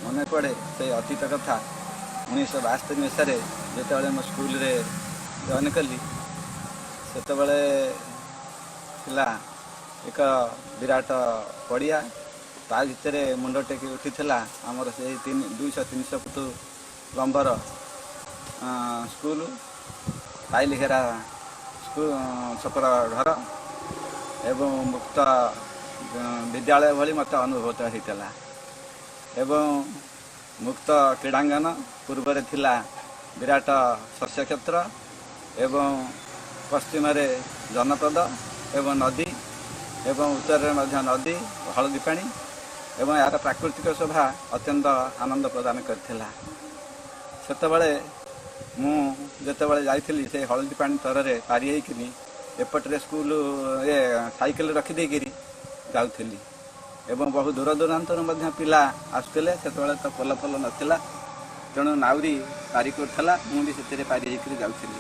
ମନେ ପଡ଼େ ସେଇ ଅତୀତ କଥା। 1972 ମସିହାରେ ଯେତେବେଳେ ମୁଁ ସ୍କୁଲରେ ଜଏନ୍ କଲି, ସେତେବେଳେ ଥିଲା ଏକ ବିରାଟ ପଡ଼ିଆ। ତା ଭିତରେ ମୁଣ୍ଡ ଟେକି ଉଠିଥିଲା ଆମର ସେଇ 200 300 ଫୁଟ ଲମ୍ବର ସ୍କୁଲ, ଟାଇଲି ଘେରା ସ୍କୁଲ, ଛପର ଘର ଏବଂ ମୁକ୍ତ ବିଦ୍ୟାଳୟ ଭଳି ମୋତେ ଅନୁଭୂତ ହେଇଥିଲା। ଏବଂ ମୁକ୍ତ କ୍ରୀଡ଼ାଙ୍ଗନ ପୂର୍ବରେ ଥିଲା ବିରାଟ ଶସ୍ୟକ୍ଷେତ୍ର ଏବଂ ପଶ୍ଚିମରେ ଜନପଦ ଏବଂ ନଦୀ ଏବଂ ଉତ୍ତରରେ ମଧ୍ୟ ନଦୀ ହଳଦୀ ପାଣି ଏବଂ ଏହାର ପ୍ରାକୃତିକ ଶୋଭା ଅତ୍ୟନ୍ତ ଆନନ୍ଦ ପ୍ରଦାନ କରିଥିଲା। ସେତେବେଳେ ମୁଁ ଯେତେବେଳେ ଯାଇଥିଲି, ସେଇ ହଳଦୀ ପାଣି ତରରେ ପାରି ହେଇକିନି ଏପଟରେ ସ୍କୁଲ ଏ ସାଇକେଲ ରଖିଦେଇକିରି ଯାଉଥିଲି ଏବଂ ବହୁ ଦୂର ଦୂରାନ୍ତରୁ ମଧ୍ୟ ପିଲା ଆସୁଥିଲେ। ସେତେବେଳେ ତ ପୋଲ ଫୋଲ ନଥିଲା, ତେଣୁ ନାଉରୀ ପାରି କରୁଥିଲା। ମୁଁ ବି ସେଥିରେ ପାରି ହେଇକିରି ଯାଉଥିଲି।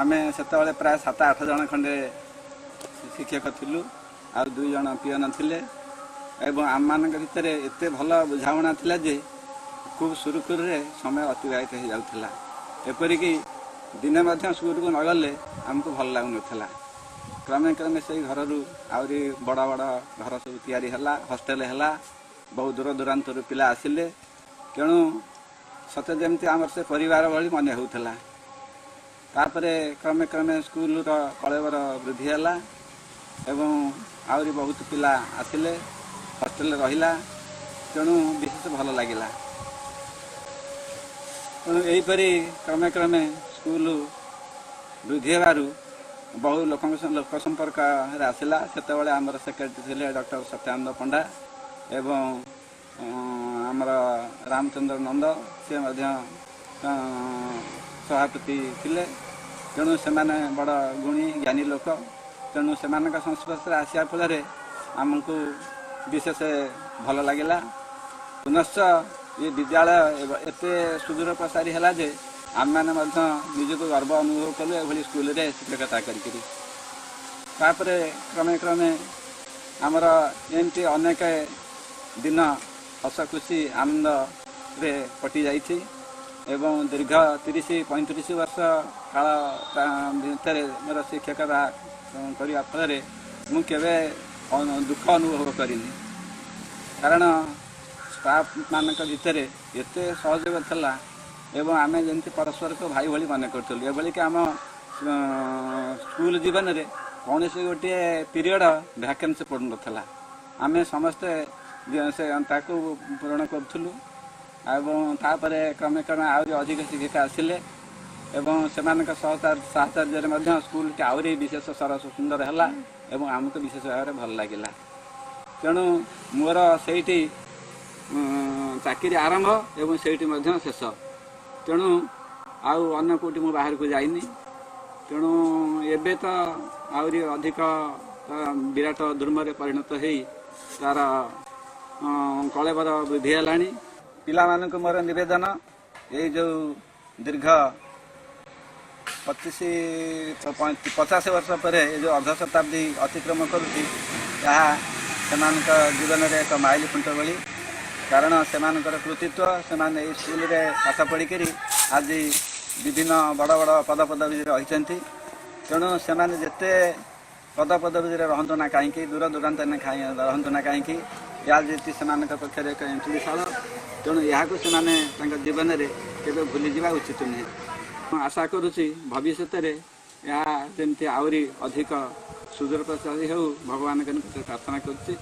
ଆମେ ସେତେବେଳେ ପ୍ରାୟ ସାତ ଆଠ ଜଣ ଖଣ୍ଡେ ଶିକ୍ଷକ ଥିଲୁ ଆଉ ଦୁଇ ଜଣ ପିଅନ ଥିଲେ ଏବଂ ଆମମାନଙ୍କ ଭିତରେ ଏତେ ଭଲ ବୁଝାମଣା ଥିଲା ଯେ ଖୁବ୍ ସୁରୁଖୁରୁରେ ସମୟ ଅତିବାହିତ ହେଇଯାଉଥିଲା। ଏପରିକି ଦିନେ ମଧ୍ୟ ସ୍କୁଲକୁ ନଗଲେ ଆମକୁ ଭଲ ଲାଗୁନଥିଲା। କ୍ରମେ କ୍ରମେ ସେଇ ଘରରୁ ଆହୁରି ବଡ଼ ବଡ଼ ଘର ସବୁ ତିଆରି ହେଲା, ହଷ୍ଟେଲ ହେଲା, ବହୁ ଦୂର ଦୂରାନ୍ତରୁ ପିଲା ଆସିଲେ। ତେଣୁ ସତେ ଯେମିତି ଆମର ସେ ପରିବାର ଭଳି ମନେ ହେଉଥିଲା। ତାପରେ କ୍ରମେ କ୍ରମେ ସ୍କୁଲର କଳେବର ବୃଦ୍ଧି ହେଲା ଏବଂ ଆହୁରି ବହୁତ ପିଲା ଆସିଲେ, ହଷ୍ଟେଲ ରହିଲା। ତେଣୁ ବିଶେଷ ଭଲ ଲାଗିଲା। ତେଣୁ ଏହିପରି କ୍ରମେ କ୍ରମେ ସ୍କୁଲ ବୃଦ୍ଧି ହେବାରୁ ବହୁ ଲୋକଙ୍କ ଲୋକ ସମ୍ପର୍କରେ ଆସିଲା। ସେତେବେଳେ ଆମର ସେକ୍ରେଟାରୀ ଥିଲେ ଡକ୍ଟର ସତ୍ୟାନନ୍ଦ ପଣ୍ଡା ଏବଂ ଆମର ରାମଚନ୍ଦ୍ର ନନ୍ଦ, ସେ ମଧ୍ୟ ସଭାପତି ଥିଲେ। ତେଣୁ ସେମାନେ ବଡ଼ ଗୁଣୀ ଜ୍ଞାନୀ ଲୋକ। ତେଣୁ ସେମାନଙ୍କ ସଂସ୍ପର୍ଶରେ ଆସିବା ଫଳରେ ଆମକୁ ବିଶେଷ ଭଲ ଲାଗିଲା। ପୁନଶ୍ଚ ଏ ବିଦ୍ୟାଳୟ ଏତେ ସୁଦୂର ପ୍ରସାରୀ ହେଲା ଯେ ଆମେମାନେ ମଧ୍ୟ ନିଜକୁ ଗର୍ବ ଅନୁଭବ କଲୁ ଏଭଳି ସ୍କୁଲରେ ଶିକ୍ଷକତା କରିକିରି। ତାପରେ କ୍ରମେ କ୍ରମେ ଆମର ଏମିତି ଅନେକ ଦିନ ହସ ଖୁସି ଆନନ୍ଦରେ କଟିଯାଇଛି ଏବଂ ଦୀର୍ଘ 30 35 ବର୍ଷ କାଳ ଭିତରେ ମୋର ଶିକ୍ଷକତା କରିବା ଫଳରେ ମୁଁ କେବେ ଦୁଃଖ ଅନୁଭବ କରିନି, କାରଣ ଷ୍ଟାଫ୍ ମାନଙ୍କ ଭିତରେ ଏତେ ସହଯୋଗ ଥିଲା ଏବଂ ଆମେ ଯେମିତି ପରସ୍ପରକୁ ଭାଇ ଭଳି ମନେ କରୁଥିଲୁ। ଏଭଳିକି ଆମ ସ୍କୁଲ ଜୀବନରେ କୌଣସି ଗୋଟିଏ ପିରିୟଡ଼ ଭ୍ୟାକେନ୍ସି ପଡ଼ୁନଥିଲା। ଆମେ ସମସ୍ତେ ସେ ତାକୁ ପୂରଣ କରୁଥିଲୁ ଏବଂ ତାପରେ କ୍ରମେ କ୍ରମେ ଆହୁରି ଅଧିକ ଶିକ୍ଷକ ଆସିଲେ ଏବଂ ସେମାନଙ୍କ ସାହଚର୍ଯ୍ୟରେ ମଧ୍ୟ ସ୍କୁଲଟି ଆହୁରି ବିଶେଷ ସରସ ସୁନ୍ଦର ହେଲା ଏବଂ ଆମକୁ ବିଶେଷ ଭାବରେ ଭଲ ଲାଗିଲା। ତେଣୁ ମୋର ସେଇଠି ଚାକିରି ଆରମ୍ଭ ଏବଂ ସେଇଠି ମଧ୍ୟ ଶେଷ। ତେଣୁ ଆଉ ଅନ୍ୟ କେଉଁଠି ମୁଁ ବାହାରକୁ ଯାଇନି। ତେଣୁ ଏବେ ତ ଆହୁରି ଅଧିକ ବିରାଟ ଦ୍ରୁମରେ ପରିଣତ ହେଇ ତାର କଳେବର ବୃଦ୍ଧି ହେଲାଣି। ପିଲାମାନଙ୍କୁ ମୋର ନିବେଦନ, ଏଇ ଯେଉଁ ଦୀର୍ଘ 25 50 ବର୍ଷ ପରେ ଏ ଯେଉଁ ଅର୍ଦ୍ଧ ଶତାବ୍ଦୀ ଅତିକ୍ରମ କରୁଛି, ତାହା ସେମାନଙ୍କ ଜୀବନରେ ଏକ ମାଇଲ ଖୁଣ୍ଟ ଭଳି, କାରଣ ସେମାନଙ୍କର କୃତିତ୍ୱ, ସେମାନେ ଏଇ ସ୍କୁଲରେ ପାଠ ପଢ଼ିକରି ଆଜି ବିଭିନ୍ନ ବଡ଼ ବଡ଼ ପଦପଦବୀରେ ରହିଛନ୍ତି। ତେଣୁ ସେମାନେ ଯେତେ ପଦପଦବୀରେ ରହନ୍ତୁ ନା କାହିଁକି, ଦୂର ଦୂରାନ୍ତ ରହନ୍ତୁ ନା କାହିଁକି, ଏହା ଯେତି ସେମାନଙ୍କ ପକ୍ଷରେ ଏକ ଏନ୍ତୁଡ଼ିଶାଳ। ତେଣୁ ଏହାକୁ ସେମାନେ ତାଙ୍କ ଜୀବନରେ କେବେ ଭୁଲିଯିବା ଉଚିତ ନୁହେଁ। ମୁଁ ଆଶା କରୁଛି ଭବିଷ୍ୟତରେ ଏହା ଯେମିତି ଆହୁରି ଅଧିକ ସୁଦୂର ପ୍ରସାରୀ ହେଉ, ଭଗବାନଙ୍କ ନିକଟରେ ପ୍ରାର୍ଥନା କରୁଛି।